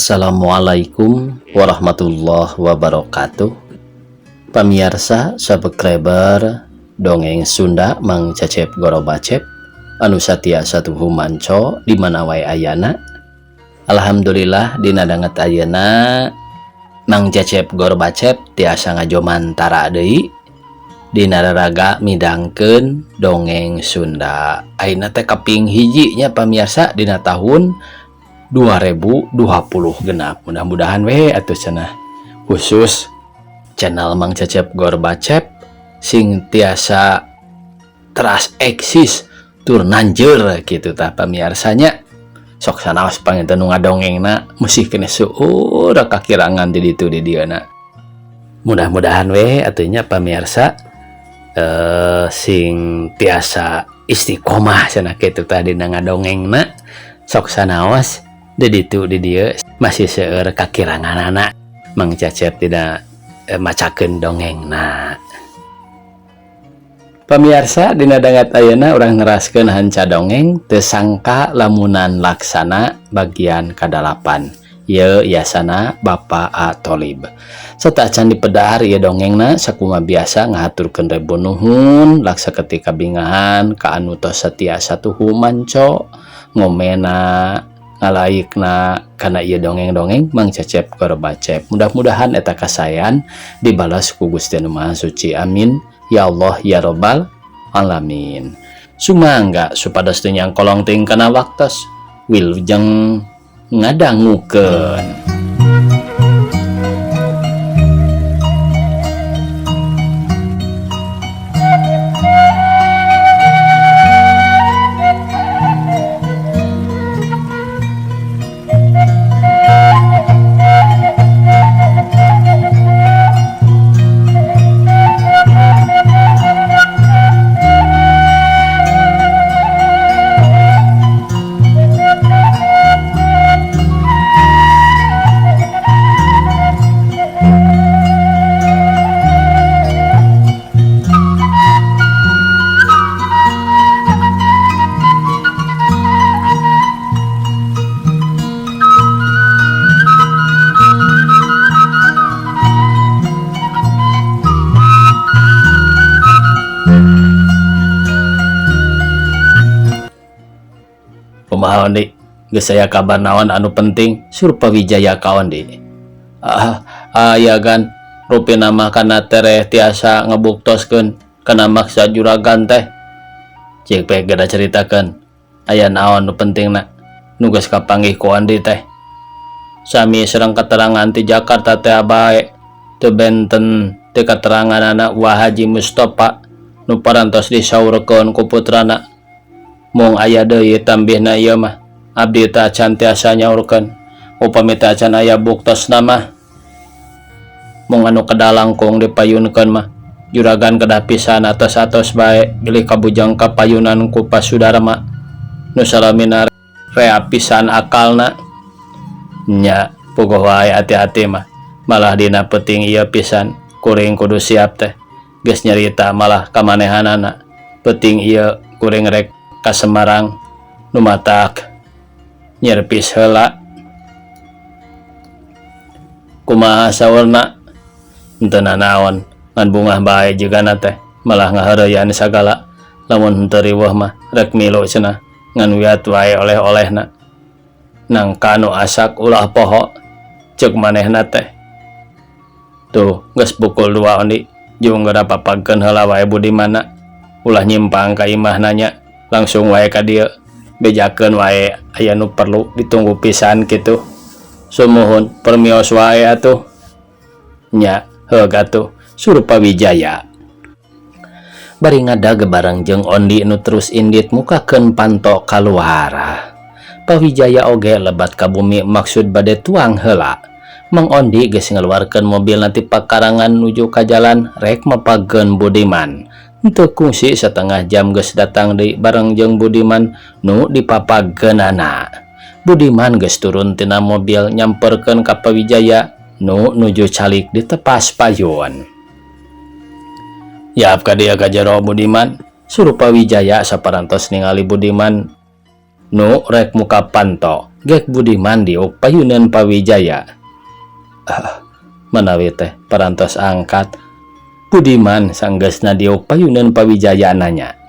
Assalamualaikum warahmatullahi wabarakatuh. Pamiarsa subscriber dongeng Sunda Mang Cecep Gorobacep anu satia satuhu manco di mana wae ayana. Alhamdulillah dina danget ayeuna Mang Cecep Gorbacep tiasa ngajomantara deui dina raraga midangkeun dongeng Sunda. Ayeuna teh kaping hiji nya pamiarsa dina tahun 2020 genap. Mudah-mudahan we atuh cenah khusus channel Mang Cecep Gorbacep sing tiasa teras eksis tur nanjeur gitu tah pamiarsanya. Sok sanaos panginten nu ngadongengna musih keneh seueur kakirangan di ditu di dieuna. Mudah-mudahan we atuh nya pamiarsa sing tiasa istiqomah cenah kitu tah dina ngadongengna. Sok sanaos di ditu di dieu masih seueur kakiranganana Mang Cecep tidak macakeun dongengna. Pamiarsa dina danget ayeuna urang neraskeun hanca dongeng Teu Sangka Lamunan Laksana bagian kadalapan. Ieu yasana Bapak A Tolib. Sateuacan dipedar ieu dongengna sakumaha biasa ngahaturkeun rebu nuhun laksa ketika bingahan ka anu tos satia satuhu manco ngomena ngalaikna kana ieu dongeng-dongeng Mang Cecep Gorbacep. Mudah-mudahan eta kasayan dibalas ku Gusti Anu Maha Suci. Amin ya Allah ya Robbal alamin. Sumangga supados teu nyangkolong teuing kana waktos wilujeng ngadangukeun. Kumaha Ondi? Geus aya kabar naon anu penting? Surpawijaya ka Ondi. Ah, aya gan rupina mah kana tereh tiasa ngebuktoskeun kana maksa juragan teh. Cik pe geura caritakeun. Aya naon nu pentingna? Nu geus kapanggih ku Ondi teh. Sami sareng keterangan ti Jakarta teh bae. Teu benten teu keteranganana Wa Haji Mustafa nu parantos disaurkeun ku putrana. Mung aya deui tambihna ieu mah. Abdi teh acan tiasa nyaurkeun. Upami teh acan aya buktosna mah. Mung anu kedah langkung dipayunkeun mah. Juragan kedah pisan atos-atos bae bilih kabujang kapayunan ku Pasudarma. Nu salamina rea pisan akalna. Nya puguh wae hati-hati mah. Malah dina peuting ieu pisan kuring kudu siap teh. Geus nyarita malah kamanehanana. Peuting ieu kuring rek ka Semarang nu matak nyerpis heula. Kumaha saurna? Henteu nanaon ngan bungah bae jigana teh malah ngaheureuyan sagala. Lamun henteu riweuh mah rek milu cenah ngan wiat wae oleh-olehna. Nangka nu asak ulah poho ceuk manehna teh. Tuh geus pukul 2 Ondi jeung geura papagkeun heula wae Budimana. Ulah nyimpang ka imah nanya langsung wae ka dieu bejakeun wae aya nu perlu ditunggu pisan kitu. Sumuhun permios wae atuh. Nya heug atuh Surpawijaya. Bari ngadag bareng jeung Ondi nu terus indit mukakeun panto kaluar. Pawijaya oge lebat ka bumi maksud bade tuang heula. Mang Ondi geus ngaluarkeun mobil ti pakarangan nuju ka jalan rek mapageun Budiman. Henteu kungsi setengah jam geus datang deui bareng jeung Budiman nu dipapageunana. Budiman geus turun tina mobil nyamperkeun ka Pawijaya nu nuju calik di tepas payun. Yap ka dieu ka jero Budiman, suruh Pawijaya saparantos ningali Budiman nu rek muka panto Gek Budiman diuk payuneun Pa Wijaya. Ah, manawi teh parantos angkat. Budiman sanggeusna diuk payuneun Pa Wijaya nanya.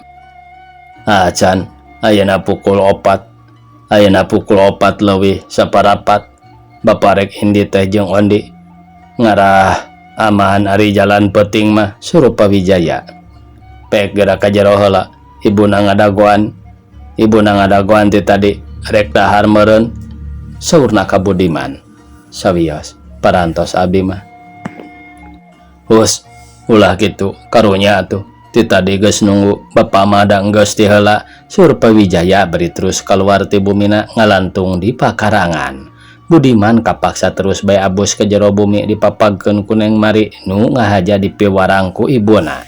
Acan, ayeuna pukul 4. Ayeuna pukul 4 leuwih saparapat. Bapa rek indit teh jeung Ondi. Ngarah aman ari jalan peuting mah, suruh Pa Wijaya. Pek geura ka jero heula, ibuna ngadagoan. Ibuna ngadagoan ti tadi rek dahar meureun. Saurna ka Budiman. Sawios, parantos abdi mah. Hus, ulah kitu, karunya atuh. Ti tadi geus nunggu, bapa mah da enggeus ti heula, saur Pa Wijaya bari terus kaluar ti bumina ngalantung di pakarangan. Budiman kapaksa terus bae abus ka jero bumi dipapagkeun ku Neng Mari nu ngahaja dipiwarang ku ibuna.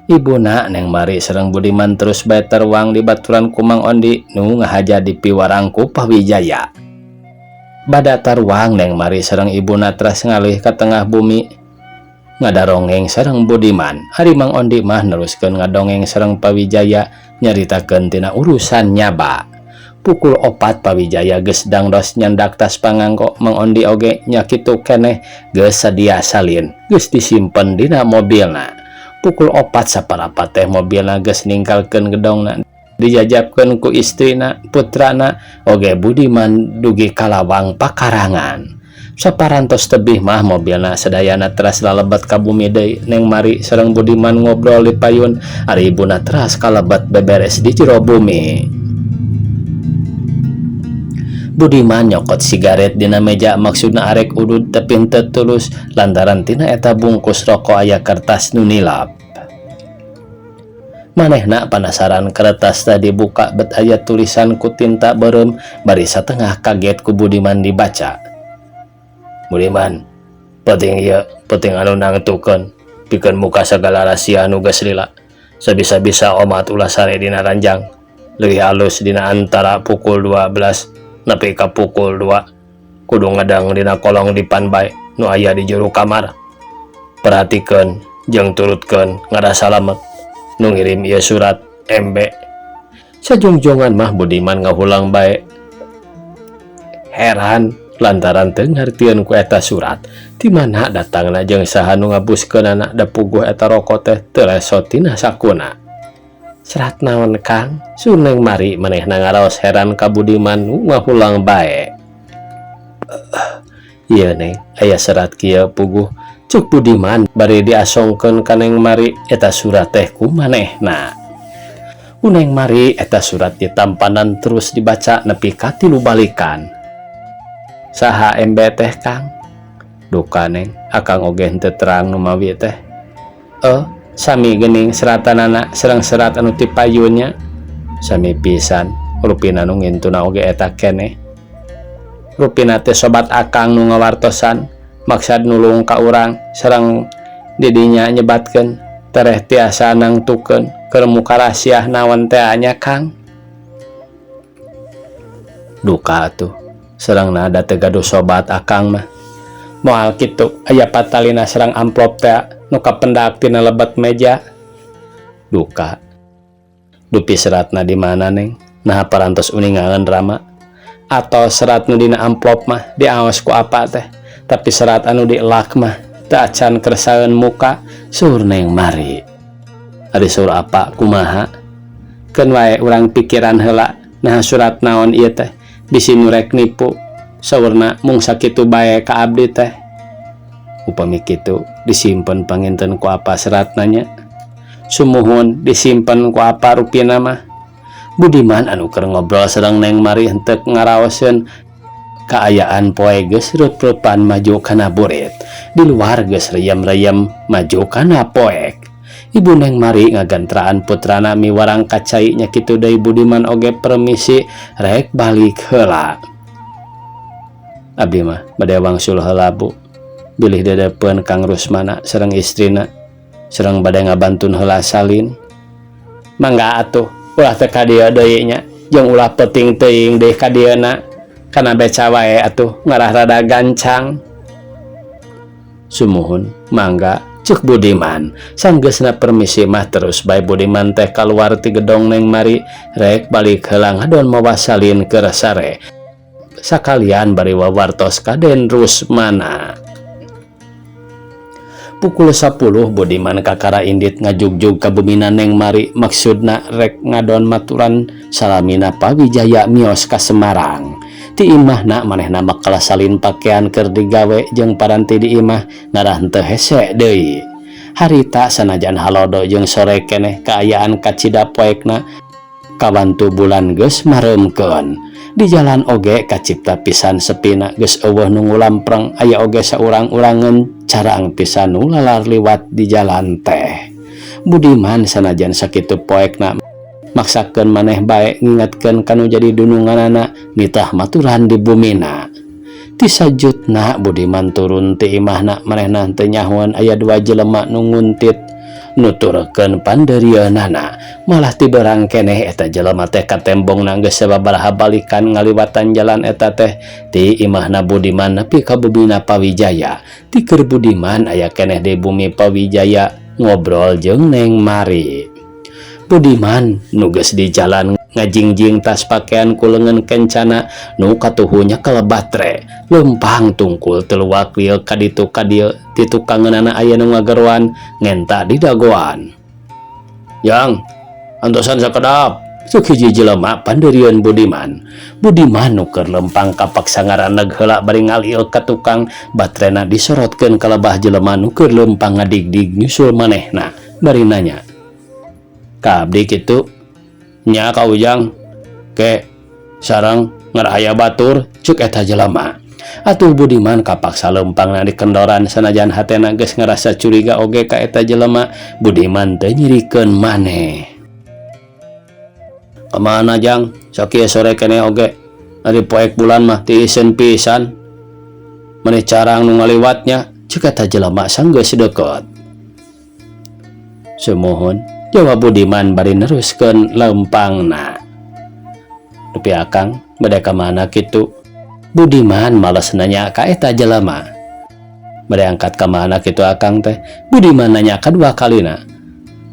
Ibuna Neng Mari sareng Budiman terus bae taruang di baturan ku Mang Ondi nu ngahaja dipiwarang ku Pa Wijaya. Bada taruang Neng Mari sareng ibuna teras ngalih ka tengah bumi ngadarongeng sareng Budiman. Ari Mang Ondi mah neruskeun ngadongeng sareng Pa Wijaya nyaritakeun tina urusan nyaba. Pukul 4 Pa Wijaya geus dangdos nyandak tas panganggo, Mang Ondi oge nya kitu keneh geus sadia salin, geus disimpen dina mobilna. Pukul 4 saparapat teh mobilna geus ninggalkeun gedongna, dijajabkeun ku istrina, putrana, oge Budiman dugi ka lawang pakarangan. Saparantos tebih mah mobilna sadayana teras lalebet ka bumi deui. Neng Mari sareng Budiman ngobrol di payun, ari ibuna teras kalebet beberes di jero bumi. Budiman nyokot sigaret dina meja maksudna arek udud tapi henteu tulus lantaran tina eta bungkus rokok aya kertas nu nilap. Manehna panasaran kertas tadi dibuka bet aya tulisan ku tinta beureum bari satengah kaget ku Budiman dibaca. Budiman, penting ieu, penting anu nangtukeun pikeun muka sagala rahasia anu geus lila. Sabisa-bisa omat ulah sare dina ranjang. Leuwih alus dina antara pukul 12 nepi ka pukul 2 kudu ngedang dina kolong dipan bae nu aya di jero kamar. Perhatikeun jeung turutkeun ngarah salamet nu ngirim ieu surat MB. Sajungjongan mah Budiman ngahulang bae. Heran lantaran teu ngartieun ku eta surat. Ti mana datangna jeung saha nu ngabuskeunana da puguh eta rokok teh teu lesot tina sakuna. Serat naon Kang? Saur Neng Mari manehna ngaraos heran ka Budiman nu ngahulang bae. Ieu Neng, aya serat kieu puguh. Cuk Budiman bari diasongkeun ka Neng Mari eta surat teh ku manehna. Ku Neng Mari eta surat ditampanan terus dibaca nepi ka 3 balikan. Saha MB teh Kang? Duka Neng, akang oge henteu terang nu mawi teh. Sami geuning seratanana sareng serat anu ti payunnya. Sami pisan, rupina nu ngintuna oge eta keneh. Rupina teh sobat akang nu ngawartosan, maksad nulung ka urang sareng didinya nyebatkeun tereh tiasa nangtukeun keur muka rahasiah naon teh nya Kang. Duka atuh, sareng nada teu gaduh sobat akang mah. Moal kitu aya patalina sareng amplop teh nu kapendak tina lebet meja. Duka. Dupi seratna di mana Neng? Naha parantos uningaeun Rama? Atau serat nu dina amplop mah diaos ku apa teh? Tapi serat anu dielak mah teu acan kersaeun muka, saur Neng Mari. Ari saur apa kumaha? Keun wae urang pikiran heula naha surat naon ieu teh? Bisi nu rek nipu. Saurna mung sakitu bae ka abdi teh. Upami kitu disimpen panginten ku apa seratna nya? Sumuhun disimpen ku apa rupina mah? Budiman anu keur ngobrol sareng Neng Mari henteu ngaraoseun kaayaan poe geus reup-reupan maju kana burit. Di luar geus reyem-reyem maju kana poek. Ibu Neng Mari ngagantraan putrana miwarang ka cai nya kitu deui Budiman oge permisi rek balik heula. Abdi mah bade wangsul heula Bu. Bilih dedepeun Kang Rusmana sareng istrina sareng bade ngabantun heula salin. Mangga atuh ulah teh ka dieu deui nya jeung ulah peuting teuing deui ka dieuna kana beca wae atuh ngarah rada gancang. Sumuhun mangga Cek Budiman. Sanggeusna permisi mah terus bae Budiman teh kaluar ti gedong Neng Mari, rek balik heula ngadon mawa salin keur sare. Sakalian bari wawartos ka Den Rusmana. Pukul 10 Budiman kakara indit ngajugjug ka bumina Neng Mari, maksudna rek ngadon maturan salamina Pawijaya mios ka Semarang. Ti imahna manehna makala salin pakaian keur digawe jeung paranti di imah ngarah henteu hese deui. Harita sanajan halodo jeung sore keneh kaayaan kacida poekna, kawantu bulan geus mareumkeun. Di jalan oge kacipta pisan sepina, geus euweuh nu ngulampreng, aya oge saurang-urangeun, carang pisan nu lalar liwat di jalan teh. Budiman sanajan sakitu poekna maksakeun maneh bae ngingetkeun kanu jadi dununganana nitah maturan di bumina. Ti sajutna Budiman turun ti imahna, manehna teu nyahoan aya dua jelema nu nguntit nuturkeun pandeurieunana. Malah ti berang keneh eta jelema teh katembongna geus sababaraha balikan ngaliwatan jalan eta teh ti imahna Budiman nepi ka bumina Pawijaya. Ti keur Budiman aya keneh di bumi Pawijaya ngobrol jeung Neng Mari. Budiman nu geus di jalan ngajingjing tas pakaian ku leungeun kencana nu katuhu nyekel batre lempang tungkul teluak lieu ka ditu ka dieu. Ti tukangeunana aya nu ngageroan ngenta di dagoan. "Jang, antosan sakedap," cek hiji jelema pandeurieun Budiman. Budiman nu keur lempang kapaksa ngaraneg heula bari ngalil ka tukang, batrena disorotkeun ka lebah jelema nu keur lempang ngadigdig nyusul manehna bari nanya, "Ka abdi kitu?" "Nya, ka Ujang ke sareng ngarah aya batur," cek eta jelema. Atuh Budiman kapaksa lempangna di kendoran sanajan hatena geus ngarasa curiga oge ka eta jelema. Budiman teu nyirikeun maneh. "Kamana, Jang, sakieu sore keneh oge? Ari poek bulan mah tiiseun pisan, meni carang nu ngaliwatnya," cek eta jelema sanggeus deukeut. "Sumuhun," jawab Budiman bari neruskeun lempangna. "Dupi Akang bade ka mana kitu?" Budiman males nanya ka eta jelema. "Bade angkat ka mana kitu Akang teh?" Budiman nanya kadua kalina.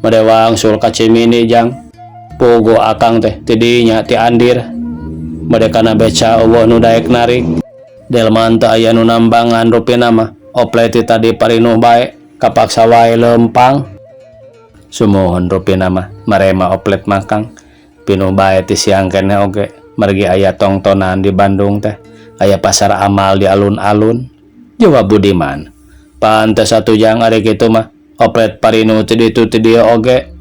"Bade wangsul ka Cimindi, Jang. Puguh Akang teh ti dinya, ti Andir. Bade kana beca euweuh nu daek narik. Delman teu aya nu nambangan rupina mah. Oplet ti tadi parinuh bae, kapaksa wae lempang." "Sumuhun, rupina mah marema oplet mah, Kang. Pinuh bae ti siang keneh oge, margi aya tongtonan di Bandung teh. Aya pasar amal di alun-alun," jawab Budiman. "Pantes atuh, Jang, ari kitu mah oplet parinuh ti ditu ti dieu oge."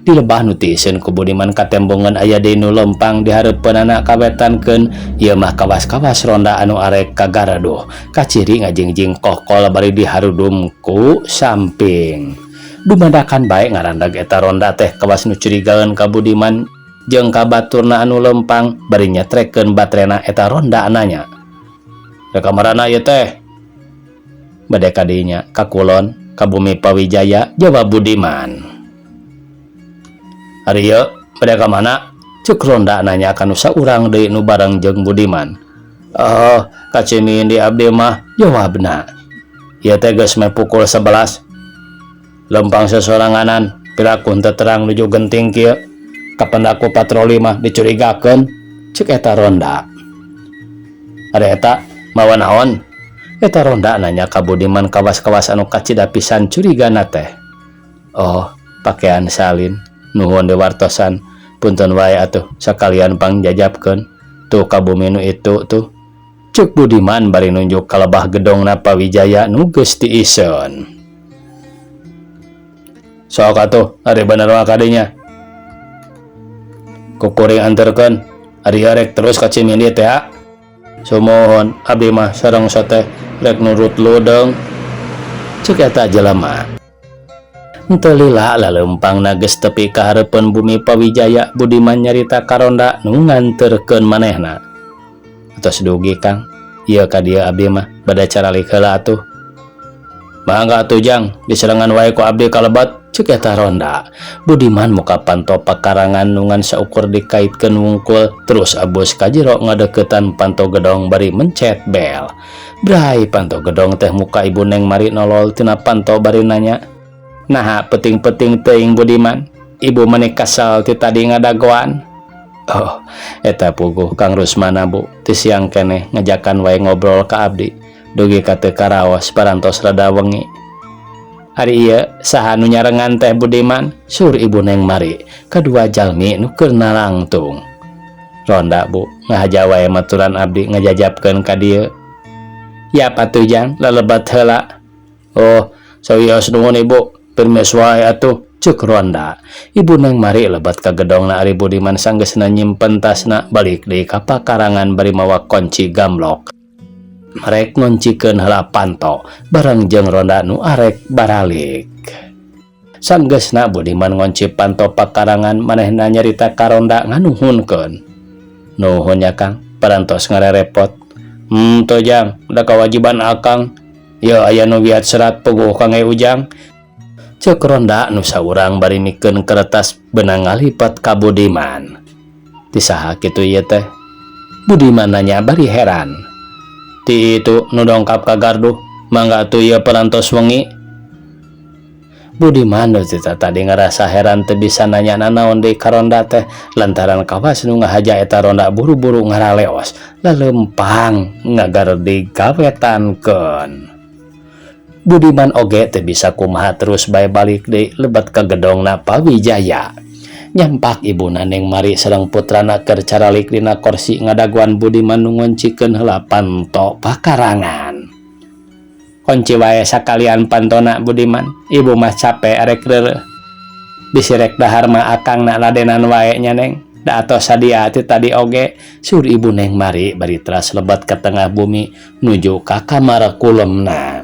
Di lebah nu tiiseun ku Budiman katembongan aya deui nu lempang di hareupeunana. Kawetankeun ieu mah kawas-kawas ronda anu arek ka garaduh, kaciri ngajingjing kokol bari diharudum ku samping. Dumadakan bae ngarandag eta ronda teh kawas nu curigaeun ka Budiman jeung ka baturna anu lempang bari nyetrekeun batrena. Eta ronda nanya, "Rek ka marana ieu teh?" "Bade ka dinya, ka kulon, ka bumi Pawijaya," jawab Budiman. "Ari ieu bade ka mana?" cek ronda nanya kanu saurang deui nu bareng jeung Budiman. "Oh, ka Cimindi abdi mah," jawabna. "Ieu teh geus meh pukul 11, lempang sesoranganan, piraku teu terang nuju genting kieu. Kapendak ku patroli mah dicurigakeun," cek eta ronda. "Ari eta mawa naon?" eta ronda nanya ka Budiman kawas-kawas anu kacida pisan curigana teh. "Oh, pakaian salin. Nuhun diwartosan. Punten wae atuh, sakalian pangjajapkeun tuh ka bumi nu itu tuh," cek Budiman bari nunjuk ka lebah gedongna Pawijaya nu geus tiiseun. "Sok atuh, ari bener mah kadinya ku kuring anterkeun. Ari rek terus ka Cimindi teh?" "Sumuhun, abdi mah sareng soteh rek nurut ludeung," cek eta jelema. Henteu lila lalempangna geus tepi ka hareupeun bumi Pawijaya. Budiman nyarita ka ronda nu nganterkeun manehna. "Atos dugi, Kang, ieu ka dieu abdi mah bade caralik heula atuh." Mangga atuh Jang, diserengan wae ku abdi ka lebet, ceuk eta ronda. Budiman muka panto pakarangan nu ngan saukur dikaitkeun wungkul, terus abus ka jero ngadeukeutan panto gedong bari mencet bel. Bray panto gedong teh muka ibu Neng Mari nolol tina panto bari nanya. Naha peuting-peuting teuing Budiman, ibu meni kesel ti tadi ngadagoan. Oh, eta puguh Kang Rusmana bu, ti siang keneh ngajakan wae ngobrol ka abdi. Dugi ka teu karaos parantos rada wengi. Ari ieu saha nu nyarengan teh Budiman? Sur ibu Neng Mari, kadua jalmi nu keur nalangtung. Ronda bu, ngahaja wae maturan abdi ngajajabkeun ka dieu. Yap atuh Jang, lalebat heula. Oh, sawios nuhun ibu, permis wae atuh, ceuk ronda. Ibu Neng Mari lebat ka gedongna ari Budiman sanggeusna nyimpen tasna balik deui ka pakarangan bari mawa kunci gamlok. Rek ngoncikeun heula panto bareng jeung ronda nu arek baralik. Sanggeusna Budiman ngonci panto pakarangan manehna nyarita ka ronda nganuhunkeun. Nuhun nya Kang, parantos ngarerepot. Henteu Jang, da kawajiban akang. Yeuh aya nu wiat serat puguh kangge Ujang. Ceuk ronda nu saurang bari mikeun kertas beunang ngalipat ka Budiman. Ti saha kitu ieu teh? Budiman nanya bari heran. Ti itu nu dongkap ka gardu, mangga atuh ieu parantos wengi. Budiman nu tadi ngarasa heran teu bisa nanya nanaon deui ka ronda teh lantaran kawas nu ngahaja eta ronda buru-buru ngaraleos lalempang ngagardi gawetankeun. Budiman oge teu bisa kumaha terus bae balik deui lebat ka gedongna Pawijaya. Nyampak ibuna Neng Mari sareng putrana keur caralik dina korsi ngadagoan Budiman nu ngoncikeun heula panto pakarangan. Kunci wae sakalian pantona Budiman, ibu mah cape arek reureuh. Bisi rek dahar mah akangna ladenan wae nya Neng, da atos sadia ti tadi oge, sur ibu Neng Mari bari teras lebat ka tengah bumi nuju ka kamar kulemna.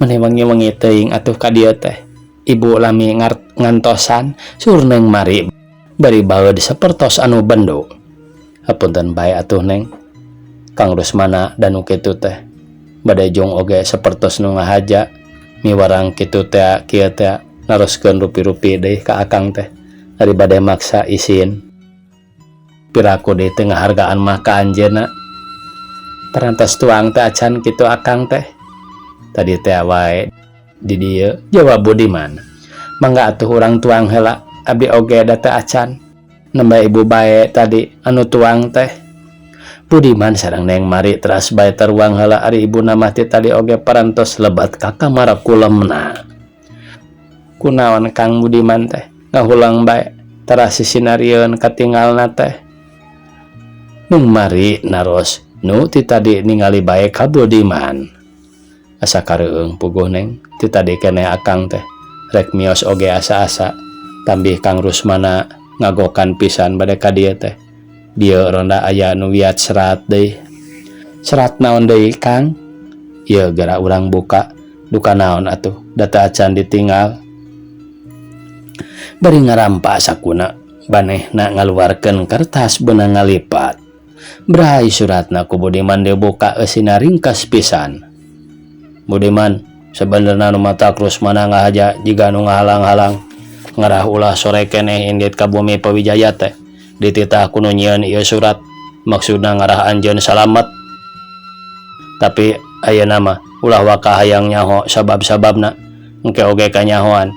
Meni wengi-wengi teuing atuh ka dieu teh. Ibu lami ngantosan sur Neng Mari bari baeud sapertos anu bendo. Hapunten bae atuh Neng. Kang Rusmana danu kitu teh. Bade jung oge sapertos nu ngahaja miwarang kitu teh kieu teh naroskeun rupi-rupi deui ka akang teh. Ari bade maksa isin. Piraku deui teu ngahargaan mah ka anjeunna. Parantos tuang teh acan kitu akang teh. Tadi teh wae di dieu jawab Budiman. Mangga atuh urang tuang heula, abdi oge da teu acan. Nembe ibu bae tadi anu tuang teh. Budiman sareng Neng Mari teras bae taruang heula ari ibuna mah ti tadi oge parantos lebat ka kamar kulemna. Kunaon Kang Budiman teh ngahulang bae teras sisinarieun katingalna teh. Neng Mari naros nu ti tadi ningali bae ka Budiman. Asa kareueung puguh Neng, ti tadi keneh akang teh rek mios oge asa-asa tambih Kang Rusmana ngagokan pisan bade ka dieu teh. Dieu ronda aya nu wiat serat deui. Serat naon deui Kang? Ieu geura urang buka, duka naon atuh da teu acan ditinggal. Bari ngarampa sakuna banehna ngaluarkeun kertas beunang ngalipat. Bray suratna ku Budiman dibuka eusina ringkes pisan. Budiman sebenarna nu matak Rusmana ngahaja jiga nu ngahalang-halang ngarah ulah sore keneh indit ka bumi Pawijaya teh dititah ku nu nyieun ieu surat maksudna ngarah anjeun salamet. Tapi ayeuna mah ulah waka hayang nyaho sabab-sababna engke oge kanyahoan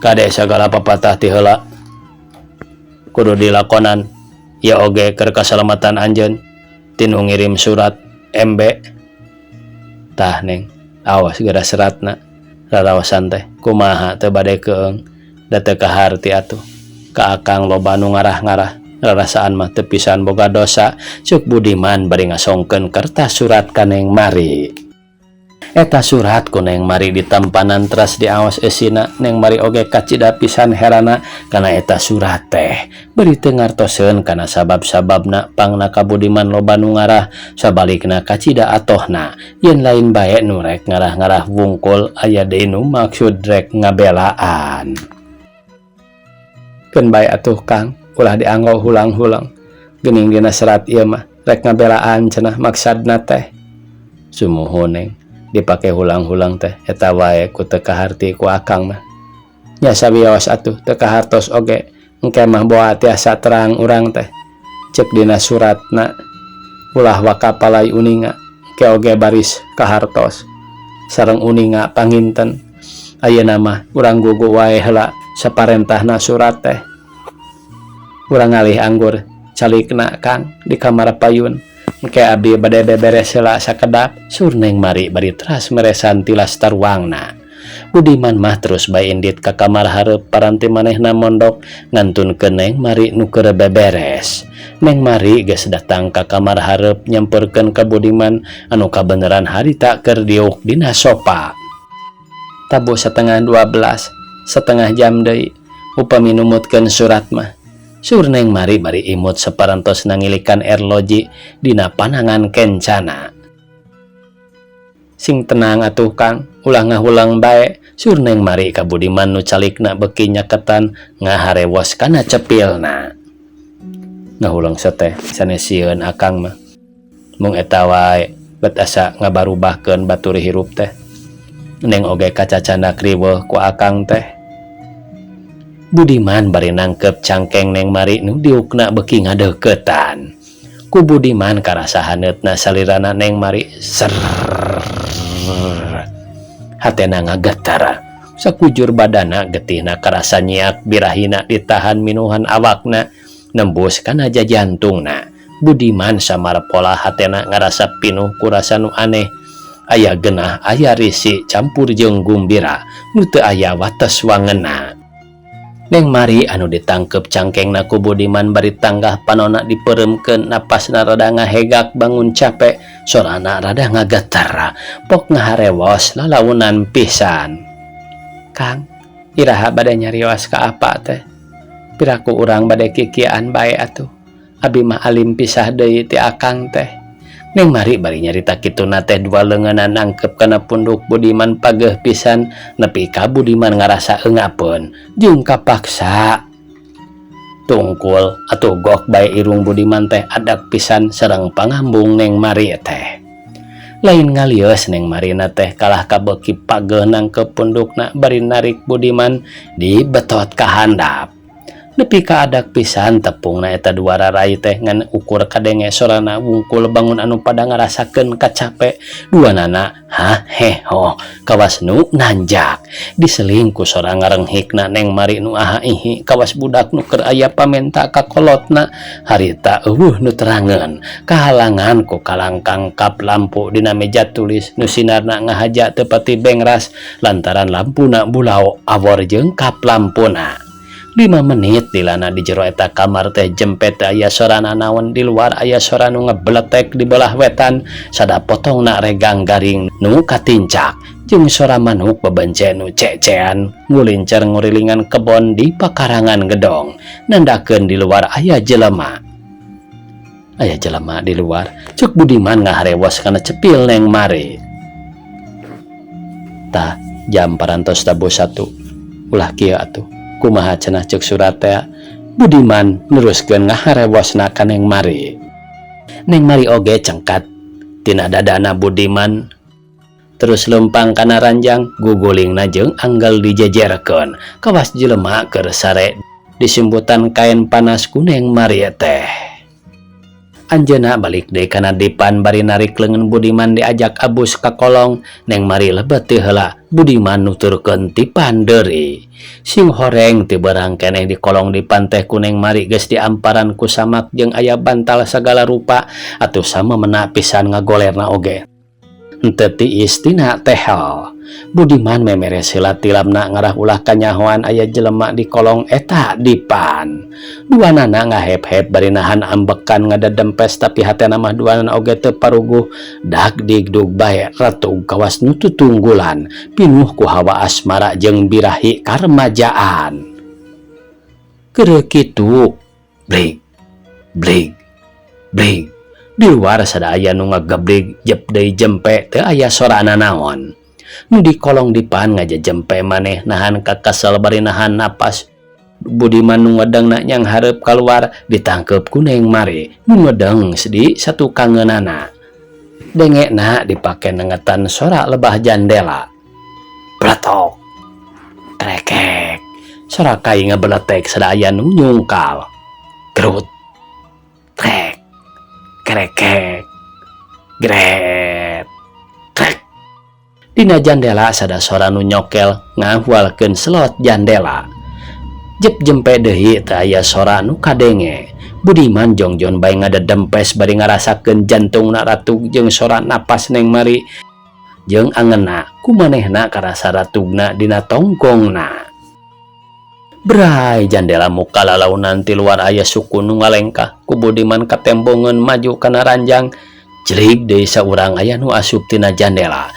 kade sagala papatah ti heula kudu dilakonan ieu oge keur kasalamatan anjeun tinu ngirim surat MB. Tah Neng, awas geura seratna raraosan teh kumaha teu bade keung da teu kaharti atuh ka akang loba nu ngarah-ngarah rarasaan mah teu pisan boga dosa, ceuk Budiman bari ngasongkeun kertas surat ka Neng Mari. Eta surat ku Neng Mari ditampanan teras diaos eusina. Neng Mari oge kacida pisan herana kana eta surat teh bari teu ngartoseun kana sabab-sababna pangna ka Budiman loba nu ngarah sabalikna kacida atohna yen lain bae nu rek ngarah-ngarah wungkul aya deui nu maksud rek ngabelaan. Keun bae atuh Kang, ulah dianggo hulang-hulang geuning dina serat ieu mah rek ngabelaan cenah maksadna teh. Sumuhun Neng, Dipake hulang-hulang teh eta wae ku teu kaharti ku akang mah. Nya sawios atuh teu kahartos oge engke mah boa tiasa terang urang teh. Ceuk dina suratna ulah waka palai uninga engke oge baris kahartos sareng uninga panginten. Ayeuna mah urang gugu wae heula saparentahna surat teh. Urang ngalih anggur calikna Kang di kamar payun. Engke abdi bade beberes heula sakedap sur Neng Mari bari teras meresan tilas taruangna. Budiman mah terus bae indit ka kamar hareup paranti manehna mondok ngantunkeun Neng Mari nu keur beberes. Neng Mari geus datang ka kamar hareup nyamperkeun ka Budiman anu kabeneran harita keur diuk dina sopa. Tabuh satengah 12, setengah jam deui upami numutkeun surat mah. Sur Neng Mari bari imut saparantos nangilikan erloji dina panangan kencana. Sing tenang atuh Kang, ulah ngahulang bae. Sur Neng Mari ka Budiman nu calikna beuki nyaketan ngaharewos kana cepilna. Ngahulang seteh sanes sieun akang mah. Mung eta wae bet asa ngabarubahkeun batur hirup teh. Neng oge kacacanak riweuh ku akang teh. Budiman bari nangkep cangkeng Neng Mari nu diukna beuki ngadeuketan. Ku Budiman karasa haneutna salirana Neng Mari ser. Hatena ngagetar. Sakujur badana getihna karasa nyiak birahina ditahan minuhan awakna nembus kana jajantungna. Budiman samar pola hatena ngarasa pinuh ku rasa nu aneh. Aya genah, aya risi campur jeung gumbira nu teu aya wates wangena. Neng Mari anu ditangkep cangkengna ku Budiman bari tanggah panona dipeuremkeun napasna rada ngahegak bangun capek sorana rada ngagetar pok ngaharewos lalaunan pisan. Kang, iraha bade nyarios ka apa teh? Piraku urang bade kikian bae atuh. Abi mah alim pisah deui ti akang teh. Neng Mari bari nyarita kituna teh dua leungeunna nangkep kana punduk Budiman pageuh pisan nepi ka Budiman ngarasa eungapeun jeung kapaksa. Tungkul atuh gok bae irung Budiman teh adak pisan sareng pangambung Neng Mari teh. Lain ngalieus Neng Marina teh kalah kabeuki pageuh nangkep pundukna bari narik Budiman dibetot ka handap. Nepi ka adak pisan tepungna eta dua rarai teh ngan ukur kadenge sorana wungkul bangun anu pada ngarasakeun kacape dua nana ha heh ho kawas nu nanjak diseling ku sora ngarenghikna Neng Mari nu aha ihi kawas budak nu keur aya pamenta ka kolotna harita eueuh nu terangeun kahalangan ku kalangkang kap lampu dina meja tulis nu sinarna ngahaja teu pati bengras lantaran lampuna bulao awor jeung kap lampuna. 5 menit dilana di jero eta kamar teh jempet aya sorana naon di luar aya sora nu ngebletek di belah wetan sada potongna regang garing nu katincak jeung sora manuk bebence nu cecean ngulincer ngurilingan kebon di pakarangan gedong nandakeun di luar aya jelema. Aya jelema di luar cuk Budiman ngaharewos kana cepil Neng Mari. Tah jam parantos tabuh 1 ulah kieu atuh. Kumaha cenah ceuk surat teh Budiman neruskeun ngaharewosna ka Neng Mari. Neng Mari oge cengkat tina dadana Budiman terus lempang kana ranjang gugulingna jeung anggal dijejerkeun kawas jelema keur sare disimbutan kain panas ku Neng Mari teh. Anjeunna balik deui kana dipan bari narik leungeun Budiman diajak abus ka kolong. Neng Mari lebet teu heula Budiman nuturkeun tipan deuri. Sing horeng teu berang keneh di kolong dipan teh ku Neng Mari geus diamparan ku samak jeung aya bantal sagala rupa atuh sama mena pisan ngagolerna oge. Henteu tiis tina tehel. Budiman memeres heula tilamna ngarah ulah kanyahoan aya jelema di kolong eta dipan. Duanana ngahep-hep bari nahan ambekan ngadadempes tapi hatena mah duanana oge teu paruguh dak digdug bae retug kawas nu tutunggulan pinuh ku hawa asmara jeung birahi karemajaan. Keur kitu blig blig blig di luar sada aya nu ngageblig jep deui jempe teu aya sorana naon. Nu di kolong dipan ngajejempe maneh nahan kakasel bari nahan napas. Budiman nu ngedengna nyang hareup kaluar ditangkep ku Neng Mari nu ngedeng di satukangeunana. Dengena dipake nengetan sora lebah jandela. Bletok. Krekek. Sora kai ngabeletek sada aya nu nyungkal. Gerut. Trek. Krekek. Gret. Trek. Dina jandela sada sora nu nyokel ngahualkeun selot jandela. Jep jempe deui teu aya sora nu kadenge. Budiman jongjon bae ngadedempes bari ngarasakeun jantungna ratug jeung sora napas Neng Mari jeung angenna ku manehna karasa ratugna dina tongkongna. Bray jandela muka lalaunan ti luar aya suku nu ngalengkah ku Budiman katembongeun maju kana ranjang. Jlig deui saurang aya nu asup tina jandela.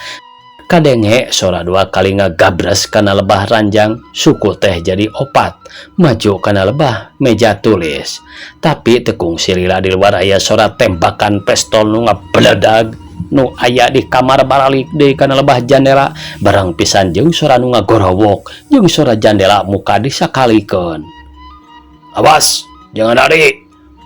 Kadenge sora dua kali ngagabres kana lebah ranjang, suku teh jadi opat maju kana lebah meja tulis. Tapi teu kungsi lila di luar aya sora tembakan pestol nu ngabeledag nu aya di kamar baralik deui kana lebah jandela barang pisan jeung sora nu ngagorowok jeung sora jandela muka disakalikeun. Awas, jangan lari.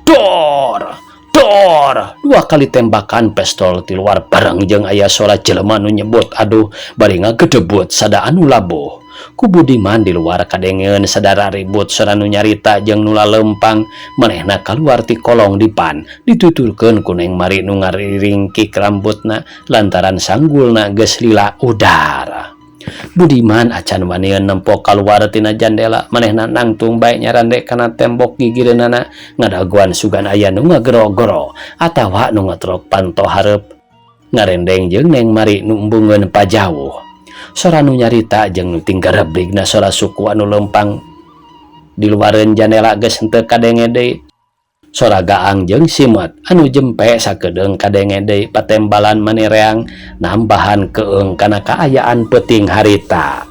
Dor! Dor! Dua kali tembakan pestol ti luar bareng jeung aya sora jelema nu nyebut aduh bari ngagedebut sada anu labuh. Ku Budiman di luar kadengeun sadara ribut sora nu nyarita jeung nu lalempang manehna kaluar ti kolong dipan dituturkeun ku Neng Mari nu ngariringkik rambutna lantaran sanggulna geus lila udar. Budiman acan wanian nempo kaluar tina jandela manehna nangtung bae nyarande kana tembok gigireunana ngadagoan sugan aya nu ngagero-gero atawa nu ngetrok panto hareup ngarendeng jeung Neng Mari nu embungeun pajauh. Sora nu nyarita jeung nu tinggarebligna sora suku anu lempang di luareun jandela geus henteu kadenge deui. Sora gaang jeung simet anu jempe sakedeung kadenge deui patembalan manireang nambahan keung kana kaayaan peuting harita.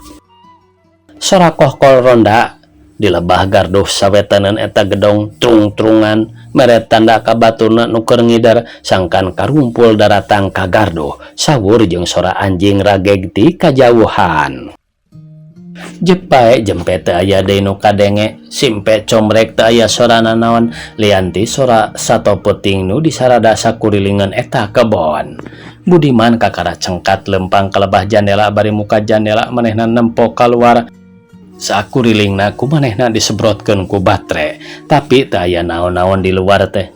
Sora kohkol ronda di lebah garduh sawetaneun eta gedong trung-trungan mere tanda ka baturna nu keur ngider sangkan karumpul daratang ka garduh sawur jeung sora anjing rageg ti kajauhan. Jepae jempe teu aya deui nu kadenge, simpe comrek teu aya sora nanaon lian ti sora sato peuting nu disarada sakurilingan eta kebon. Budiman kakara cengkat lempang ka lebah jandela bari muka jandela manehna nempo kaluar. Sakurilingna ku manehna disebrotkeun ku batre, tapi teu aya naon-naon di luar teh.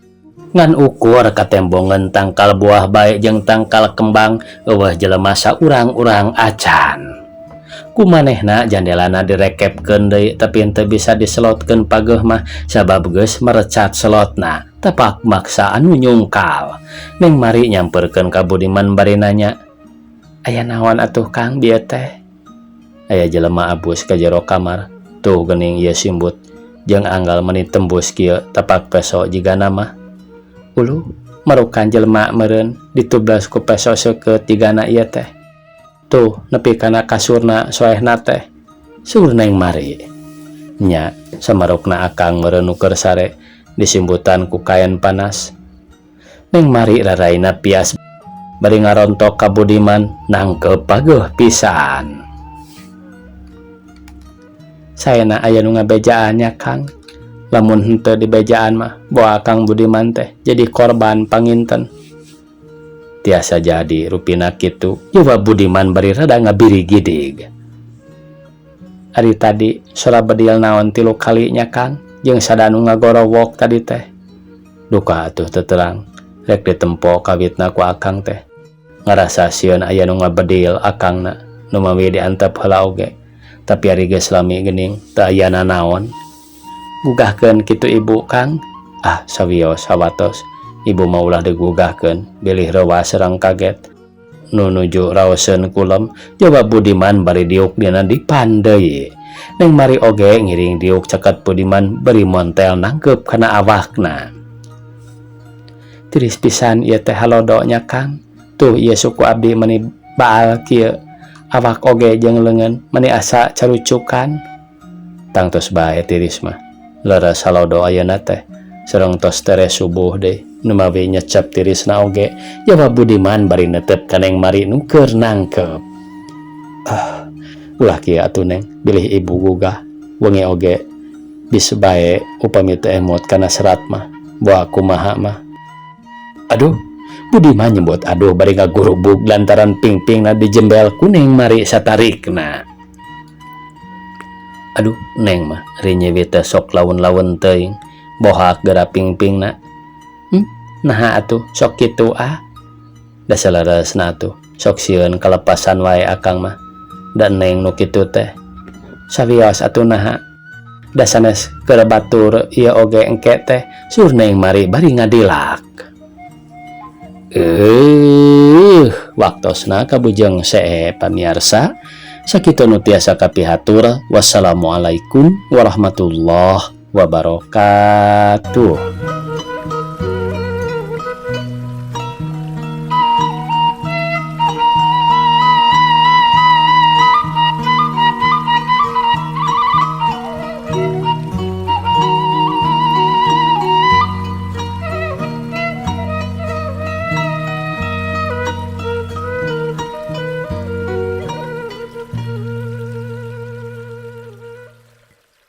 Ngan ukur katembongan tangkal buah bae jeung tangkal kembang eueuh jelema saurang-urang acan. Kumanehna jandelana direkepkeun deui tapi henteu bisa diselotkeun pageuh mah sabab geus merecat selotna tepak maksa anu nyungkal. Neng Mari nyamperkeun ka Budiman bari nanya, "Aya naon atuh Kang bieu teh?" Aya jelema abus ka jero kamar, tuh geuning ieu simbut jeung anggal meuni tembus kieu tepak peso jigana mah. Uluh, marukan jelema meureun ditublas ku peso seukeut jigana ieu teh. Tuh nepi kana kasurna soehna teh. Sur Neng Mari. Nya samarukna akang meureun nu keur sare disimbutan ku kaen panas. Neng Mari raraina pias bari ngarontok ka Budiman nangkep pageuh pisan. Saena aya nu ngabejaan nya Kang. Lamun henteu dibejaan mah boa Kang Budiman teh jadi korban panginten. Tiasa jadi rupina kitu, jawab Budiman bari rada ngabirigidig. Ari tadi sora bedil naon tilu kalinya Kang jeung sada nu ngagorowok tadi teh. Duka atuh teu terang, rek ditempo kawitna ku akang teh. Ngarasa sieun aya nu ngabedil akangna nu mawi diantep heula oge. Tapi ari geus lami geuning teu aya nanaon. Gugahkeun kitu ibu Kang. Ah sawios hawatos. Ibu mah ulah digugahkeun bilih rewas sareng kaget. Nu nuju raoseun kulem jawab Budiman bari diuk dina dipan deui. Neng Mari oge ngiring diuk caket Budiman bari montel nangkeup kana awakna. Tiris pisan ieu teh halodo nya Kang. Tuh ieu suku abdi meuni baal kieu. Awak oge jeung leungeun meuni asa carucukan. Tangtos bae tiris mah. Leres halodo ayeuna teh. Sareng tos tere subuh deui. Numawi nyecep tirisna oge jawab Budiman bari netep ka Neng Mari nu keur nangkep. Ah, ulah kieu atuh Neng, bilih ibu gugah wengi oge bisa bae upami teu emot kana serat mah, boa kumaha mah. Aduh, Budiman nyebut aduh bari ngagurubug lantaran pingpingna dijembel ku Neng Mari satarikna. Aduh Neng mah rinyiwi teh sok laun-laun teuing bohak geura pingpingna. Naha atuh sok kitu ah. Da saleresna atuh sok sieun kalepasan wae akang mah. Da Neng nu kitu teh. Sawios atuh naha. Da sanes keur batur ieu oge engke teh sur Neng Mari bari ngadilak. Waktosna kabujeng see pamiarsa sakitu nu tiasa kapihatur wassalamualaikum warahmatullahi wabarakatuh.